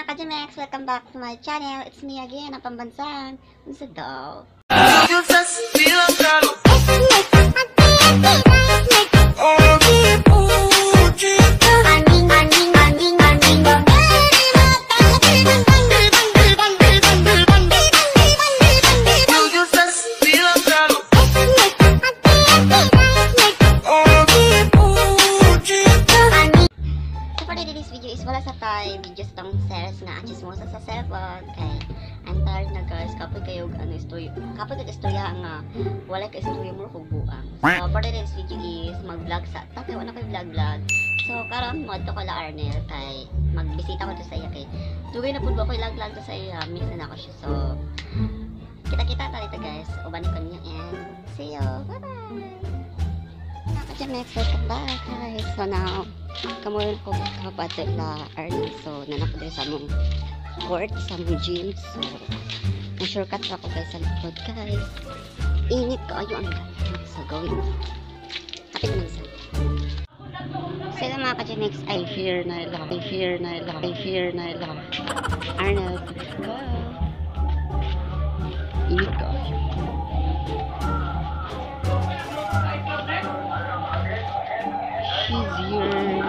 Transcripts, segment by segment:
Mga ka-Jamex! Welcome back to my channel. It's me again, ang pambansang. Unsa daw? So for today's video is wala sa tay video sa tong series nga ang chismosa sa cellphone kay I'm tired na, guys. Kapoy kayo og ano istorya. Kapoy kay istorya nga wala ka istorya mo kog buang. So for today's video is mag-vlog sa ta kay wala koy vlog vlog. So karon mo ko la Arnel kay magbisita ko to sa iya kay dugay na pud ba ko lag-lag to sa iya. Miss na nako siya. So kita-kita ta dito, guys. Uban ko ninyo and see you. Bye bye. Mga ka-Jamex, welcome back, guys. So now kamulan ko kapato la Arnel. So nanak ko diri sa among court, sa among gym. So na shortcut ra ko guys sa likod, guys. Init kaayo ang dalan. So going. Kapit man sa. Sila mga ka-Jamex, I fear na lang, I fear na lang, I fear na lang. Arnold, let's go. Init kaayo. She's here.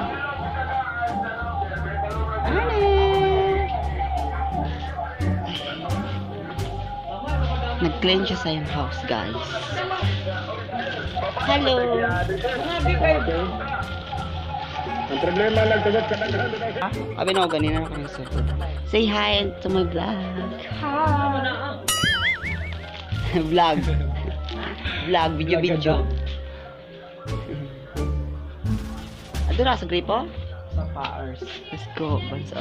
Arnold! Nag-clean siya sa iyong house, guys. Hello! Ang problema lang tagat ka na. Abi na ako ganina na kami sa. Say hi to my vlog. Hi! Vlog. Vlog, video video. Ado ra sa gripo? Sa Paars. Let's go, bansa.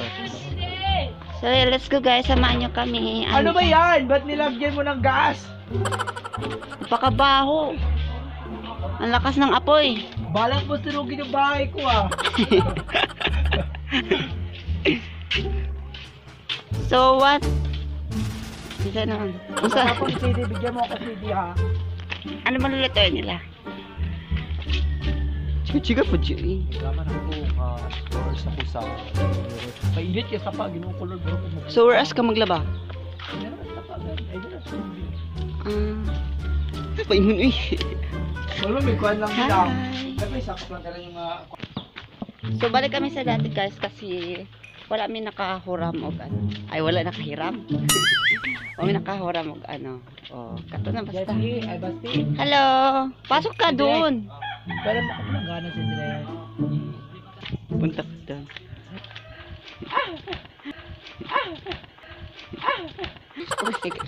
So, let's go, guys. Samahan nyo kami. Ano ba yan? Ba't nilagyan mo ng gas? Napakabaho. Ang lakas ng apoy. Balak mo sunugin yung bahay ko ah. So what? Isa naman. Usa. Tapos CD, bigyan mo ako CD ha. Ano ba lulutuin nila? Chika-chika po, Jimmy. Tama na ako scores ako sa Painit kaya sa pa, ginuong color bro. So, whereas ka maglaba? Ay, dara sa tubig. Ah. Paingon eh. Wala, may kuhan lang nila. Hi. Pero sakop lang talaga yung mga So, balik kami sa dati, guys, kasi wala mi nakahuram og ano. Ay, wala nakahiram. Wala mi nakahuram og ano. Oh, kato na basta. Jesse, ay Basti. Hello. Pasok ka doon. Pero makapalanggana si Dre. Punta ka doon. Oh my God.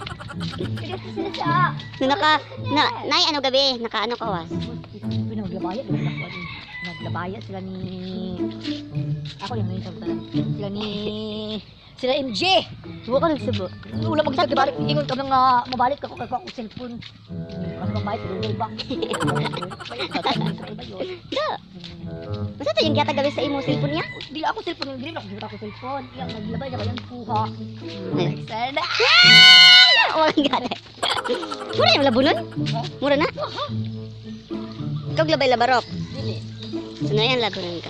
So, naka, na, nay, ano gabi? Naka ano ka was? Naglabaya, naglabaya sila ni ako yung ngayon sa sila ni sila MJ. Subo ka nagsubo. Wala pag sa balik ingon ka nga mabalik ako kay ako cellphone. Mas mabalik dugay ba? Da. Basta to yung gata gabi sa imo cellphone niya? Dili ako cellphone, dili ako ako cellphone. Iyang naglabay na kayang kuha. Sana. Oh my God. Mura yung labunon? Mura na? Ikaw glabay labarok. Dili. So na yan labunon ka.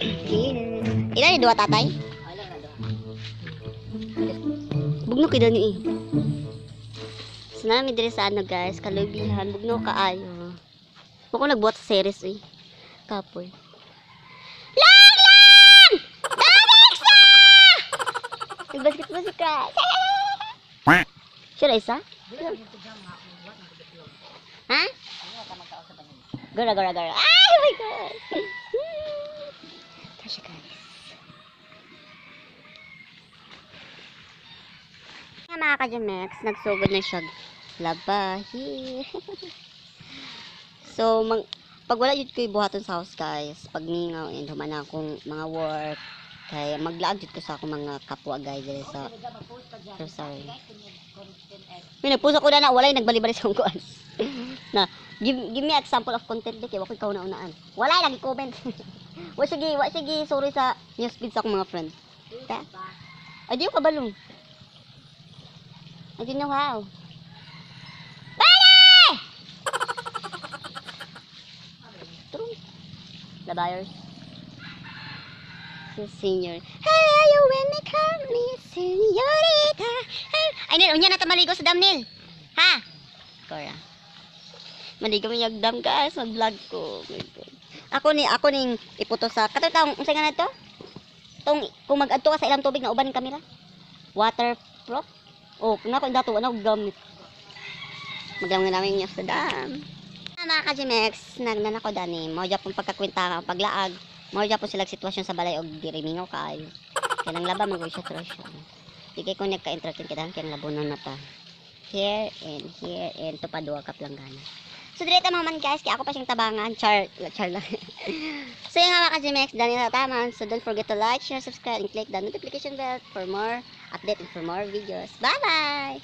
Here. Ilan yung duwa tatay? Wala na do. Bugno kay dani eh. So nami diri sa ano guys, kalubihan, bugno kaayo. Muko nagbuhat sa series eh. Kapoy. Lang lang! Alexa! Nag-basketball si Crash. Sure isa? Ha? Gora, gora, gora. Ay, oh my God! Tasha, guys. Nga mga ka-Jamex, nagsugod na siya labahi. So, pag wala yun ko'y buhaton sa house, guys, pag mingaw and humana akong mga work, kay maglaag jud ko sa akong mga kapwa, guys, diri sa Rosary. May nagpuso ko na na, walay nagbali-bali sa akong kuan. Na, give me example of content di kay wa ko'y kauna-unaan. Walay lagi comment. Wa sige, wa sige, sorry sa newsfeed sa akong mga friend. Ta? Ay, di ko kabalong. I didn't know how. Bale! True. The buyers. Si senior. Hey! tell you when they call me señorita. Ay, Nil, unya na ta maligo sa dam, Nil. Ha? Cora. Maligo mi yung dam, guys. Mag-vlog ko. Oh my God. Ako ning iputo sa kato taong unsa nga na to? Tong kung mag-adto ka sa ilang tubig na uban ng kamera. Waterproof. Oh, kung ako dato ano gamit. Magdam nga namin niya sa dam. Ah, mga ka-GMX, nagnan ako dani. Mo pong pagkakwenta ka paglaag. Mo po sila sitwasyon sa balay og diri mingaw kaayo. Kay nang laba man gud siya siya. Di kay ko nagka-entertain kita kay ang labunon na ta. Here and here and to pa duha ka planggana. So dire ta mga man guys, kay ako pa siyang tabangan, char, char lang. So yun nga mga ka-GMX, dani na taman. So don't forget to like, share, subscribe, and click the notification bell for more update and for more videos. Bye-bye!